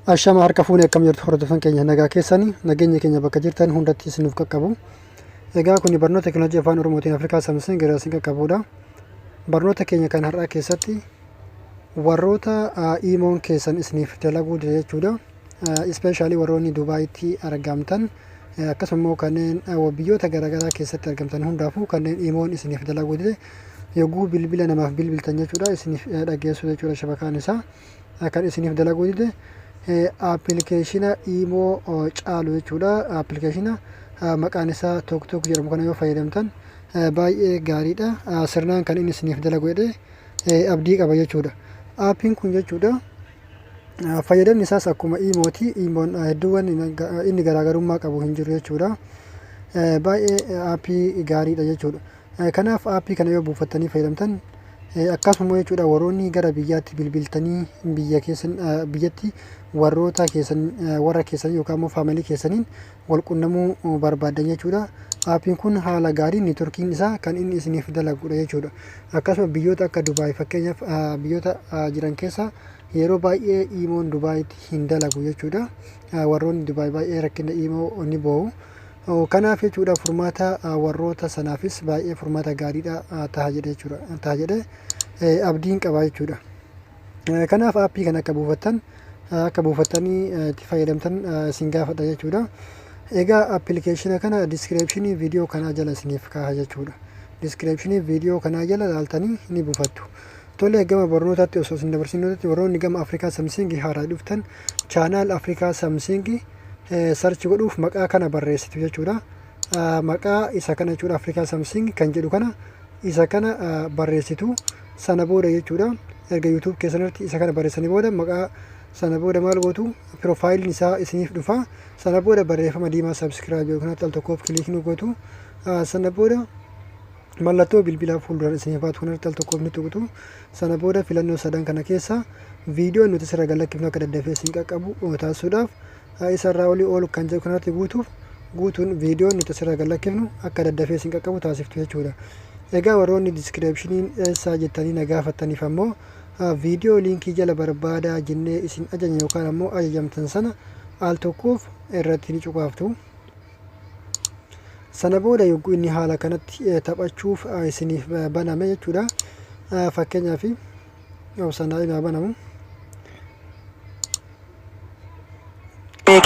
Ashama harka fuune, akkam jirtu hordofan keenya? Nagaa keessanii? Nageenya keenya bakka jirtan hundatti isinuuf qaqqabu. Egaa kuni barnoota teekinooloojii Afaan Oromootiin Afrikaa Samsung irraa isin qaqqabudha. Barnoota keenya kan har'aa keessatti warroota iimoon keessan isiniif dalaguu dide jechuudha. Especially warroonni Dubaayitti argamtan, akkasuma immoo kanneen biyyoota garaagaraa keessatti argamtan hundaafuu, kanneen iimoon isiniif dalaguu dide, yogguu bilbila namaaf bilbiltan jechuudha, isiniif dhageessu jechuudha, shabakaan isaa kan isiniif dalaguu dide, appilikeeshina iimoo caalu jechuudha. Appilikeeshina maqaan isaa TalkTalk jedhamu kana yoo fayyadamtan baay'ee gaariidha. Sirnaan kan inni isiniif dalagu jedhee abdii qaba jechuudha. Aappiin kun jechuudha, fayyadamni isaas akkuma iimooti. Iimoon hedduuwwan inni garaagarummaa qabu hin jiru jechuudha. Baay'ee aappii gaariidha jechuudha. Kanaaf aappii kana yoo buufattanii fayyadamtan, akkasuma jechuudha, warroonni gara biyyaatti bilbiltanii biyya keessan, biyyatti warroota keessan, warra keessan yookaan immoo faamilii keessaniin wal qunnamuu barbaaddan jechuudha. Aappiin kun haala gaariin neetworkiin isaa kan inni isiniif dalagudha jechuudha. Akkasuma biyyoota akka Dubaay fakkeenyaaf, biyyoota jiran keessa yeroo baay'ee iimoon Dubaayitti hin dalagu jechuudha. Warroonni Dubaay baay'ee rakkina iimoo ni boo'u. Kanaaf jechuudha, furmaata warroota sanaafis baay'ee furmaata gaariidha taha jedhe jechuudha. Taha jedhee abdiin qaba jechuudha. Kanaaf aappii kana akka buufattan, akka buufattanii itti fayyadamtan isin gaafadha jechuudha. Egaa appilikeeshina kana diskiripshinii viidiyoo kanaa jala isiniif kaaha jechuudha. Diskiripshinii viidiyoo kanaa jala ilaaltanii ni buufattu. Tole, gama barnootaatti osoo isin dabarsin, warroonni gama Afrikaa Samsung haaraa dhuftan, channel Afrikaa Samsung search godhuuf maqaa kana barreessitu jechuudha. Maqaa isa kana jechuudha, Afrikaa Samsung kan jedhu kana, isa kana barreessitu. Sana booda jechuudha, erga YouTube keessanirratti isa kana barreessanii booda, maqaa sana booda maal gootu? Piroofaayiliin isaa isiniif dhufa. Sana booda barreeffama diimaa subscribe yookaan al tokkoof click ni gootu. Sana booda mallattoo bilbilaa fuulduraan isiniif baatu kanarratti al tokkoof ni tuqxu. Sana booda filannoo sadan kana keessa viidiyoon nuti sirra gad-lakkifnu akka daddafee isin qaqqabu taasisuudhaaf isarraa olii ol kan jedhu kanarratti guutuuf, guutuun viidiyoon nuti asirra gad-lakkifnu akka daddafee isin qaqqabu taasiftu jechuudha. Egaa warroonni diskiripshiniin eessaa jettanii na gaafattaniif ammoo, viidiyoo liinkii jala barbaadaa jennee isin ajajne yookaan ammoo ajajamtan sana al tokkoof irratti ni cuqaaftu. Sana booda yogguu inni haala kanatti taphachuuf isiniif baname jechuudha. Fakkeenyaaf obsanaa inaa banamu.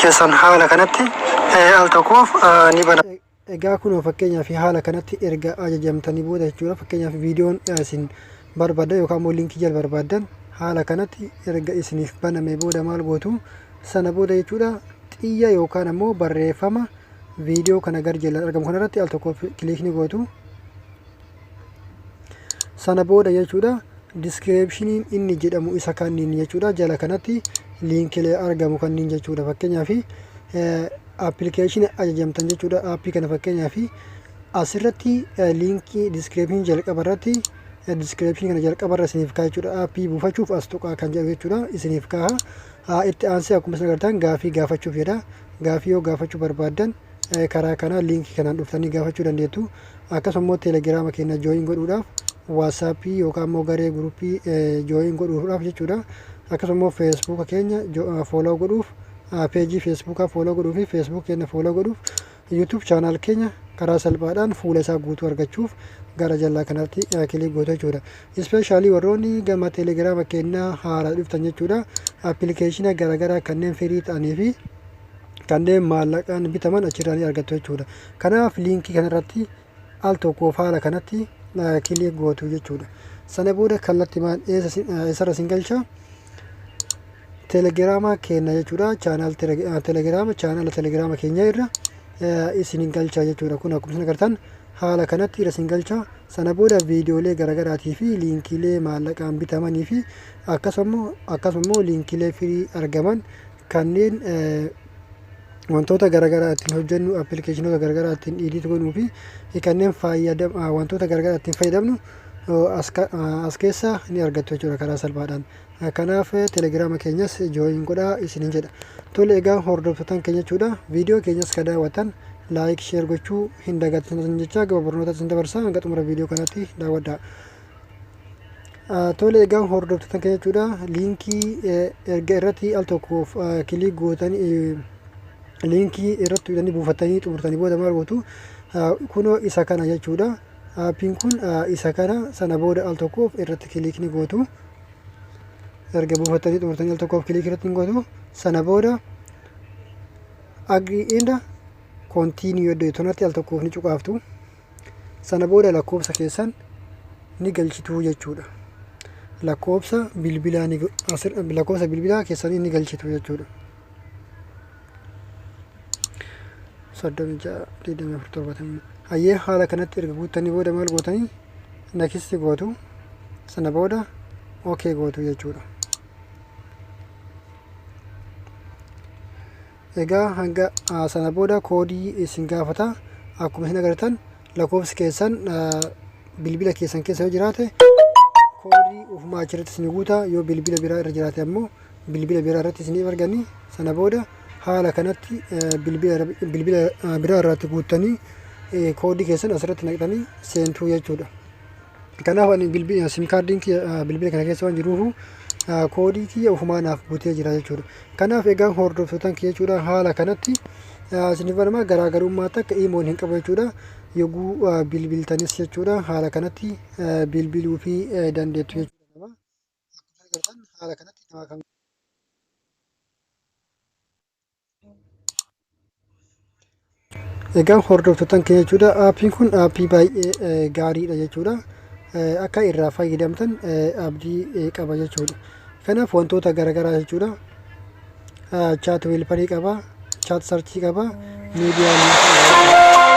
Keessan haala kanatti al tokkoof ni banama. Egaa kunoo fakkeenyaaf haala kanatti erga ajajamtanii booda jechuudha. Fakkeenyaaf viidiyoon isin barbaaddan yookaan immoo liinkii jala barbaaddan haala kanatti erga isiniif baname booda maal gootu? Sana booda jechuudha, xiyya yookaan ammoo barreeffama viidiyoo kana gar jalaan argamu kanarratti al tokkoof click ni gootu. Sana booda jechuudha, diskiripshiniin inni jedhamu isa kanniin jechuudha, jala kanatti liinkilee argamu kanniin jechuudha. Fakkeenyaaf appilikeeshina ajajamtan jechuudha, aappii kana fakkeenyaaf asirratti liinkii diskiripshinii jalqaba irratti, diskiripshinii kana jalqaba irra isiniif kaa'a jechuudha. Aappii buufachuuf as tuqaa kan jedhu jechuudha isiniif kaa'a. Itti aansee akkuma isin agartan gaafii gaafachuuf jedha. Gaafii yoo gaafachuu barbaaddan karaa kanaa liinkii kanaan dhuftanii gaafachuu dandeettu. Akkasuma immoo teelegiraama keenya join godhuudhaaf, waatsaappii yookaan immoo garee guruppii join godhuudhaaf jechuudha. Akkasuma immoo feesbuuka keenya follow godhuuf, peejii feesbuukaa follow godhuu fi feesbuuk keenya follow godhuuf, YouTube channel keenya karaa salphaadhaan fuula isaa guutuu argachuuf gara jalaa kanatti click gootu jechuudha. Especially warroonni gama teelegiraama keenyaa haaraa dhuftan jechuudha, appilikeeshina garaagaraa kanneen firii ta'anii fi kanneen maallaqaan bitaman achirraa ni argattu jechuudha. Kanaaf liinkii kanarratti al tokkoof haala kanatti click gootu jechuudha. Sana booda kallattimaan eessarra isin galcha? Teelegiraama keenya jechuudha. Channel teelegiraama, chaanala teelegiraama keenya irra isin galcha jechuudha. Kun akkuma isin agartan haala kanatti irra isin galcha. Sana booda viidiyoolee garaagaraatii fi liinkiilee maallaqaan bitamanii fi akkasuma immoo liinkiilee firii argaman kanneen wantoota garaagaraa ittiin hojjennu, appilikeeshinoota garaagaraa ittiin edit godhuu fi kanneen wantoota garaagaraa ittiin fayyadamnu as keessa ni argattu jechuudha karaa salphaadhaan. Kanaaf teelegiraama keenyas join godhaa isiniin jedha. Tole, egaa hordoftoota keenya jechuudha, viidiyoo keenyas kan daawwattan like, share gochuu hin dagatinaa jecha gama barnootaatti isin dabarsa. Hanga xumura viidiyoo kanaatti daawwadhaa. Tole, egaa hordoftoota keenya jechuudha, liinkii erga irratti al tokkoof click gootanii, liinkii irratti hidhanii buufatanii xumurtanii booda maal gootu? Kunoo isa kana jechuudha. Aappiin kun isa kana. Sana booda al tokkoof irratti click ni gootu. Erga buufatanii xumurtanii al tokkoof click irratti ni gootu. Sana booda "agree and continue" iddoo kanatti al tokkoof ni cuqaaftu. Sana booda lakkoofsa keessan ni galchituu jechuudha. Lakkoofsa bilbilaa ni lakkoofsa bilbilaa keessanii ni galchitu jechuudha. 36 24 70. Hayyee, haala kanatti erga guuttanii booda maal gootanii? Next gootu. Sana booda okay gootu jechuudha. Egaa hanga sana booda koodii isin gaafata. Akkuma isin agartan, lakkoofsi keessan bilbila keessan keessa yoo jiraate koodii ofumaa achirratti isin guuta. Yoo bilbila biraa irra jiraate ammoo bilbila biraa irratti isiniif arganii. Sana booda haala kanatti bilbila biraa irratti guuttanii koodii keessan asirratti naqxanii seentuu jechuudha. Kanaaf ani bilbila sim kaardiin bilbila kana keessa waan jiruufu koodii kiyya ofumaa naaf guutee jira jechuudha. Kanaaf egaa hordoftootaan kiyya jechuudha, haala kanatti isiniif banamaa, garaagarummaa takka imoon hin qabu jechuudha. Yogguu bilbiltanis jechuudha, haala kanatti bilbiluu fi dandeettu jechuudha. Akkuma agartan haala kanatti nama kan Egaa hordoftoota keenya jechuudha, aappiin kun aappii baay'ee gaariidha jechuudha. Akka irraa fayyadamtan abdii qaba jechuudha. Kanaaf wantoota garaagaraa jechuudha. Chat wallpaper qaba, chat search qaba, miidiyaa.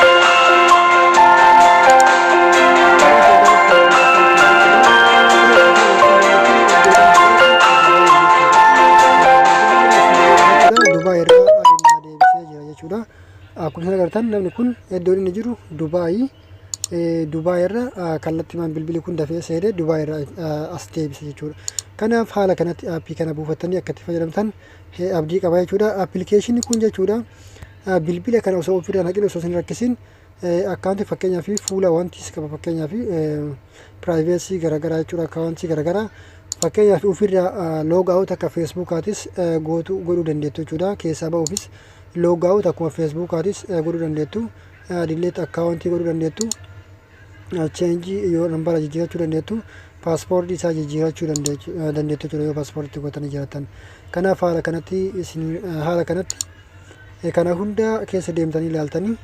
Dubaay irraa deebisee jira jechuudha. Akkuma isin agartan, namni kun iddoon inni jiru Dubaayii. Dubaay irra kallattiimaan bilbilli kun dafee seenee Dubaay irra as deebise jechuudha. Kanaaf haala kanatti aappii kana buufattanii akka itti fayyadamtan abdii qaba jechuudha. Appilikeeshinni kun jechuudha, bilbila kana osoo ofirraa haqin, osoo isin rakkisin, akkaawuntii fakkeenyaaf fuula wanti qaba, fakkeenyaaf privacy garaagaraa jechuudha, akkaawuntii garaagaraa fakkeenyaaf ofirraa log out akka feesbuukaatis gootu godhuu dandeettu jechuudha. Keessaa ba'uufis log out akkuma feesbuukaatis godhuu dandeettu. Delete akkaawuntii godhuu dandeettu. Change yoo nambara jijjiirachuu dandeettu. Paaspoortii isaa jijjiirachuu dandeettu jechuudha, yoo paaspoortii gootanii jiraatan. Kanaaf haala kanatti isin haala kanatti kana hunda keessa deemtanii ilaaltanii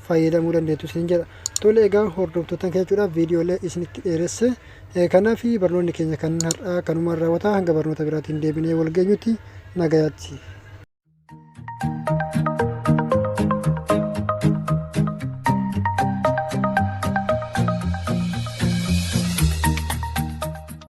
fayyadamuu dandeettu isin jedha. Tole, egaa hordoftoota keenya jechuudha, viidiyoolee isinitti dheeresse. Kanaaf barnoonni keenya kan har'aa kanumaan raawwata. Hanga barnoota biraatiin deebinee wal geenyutti nagayaatti.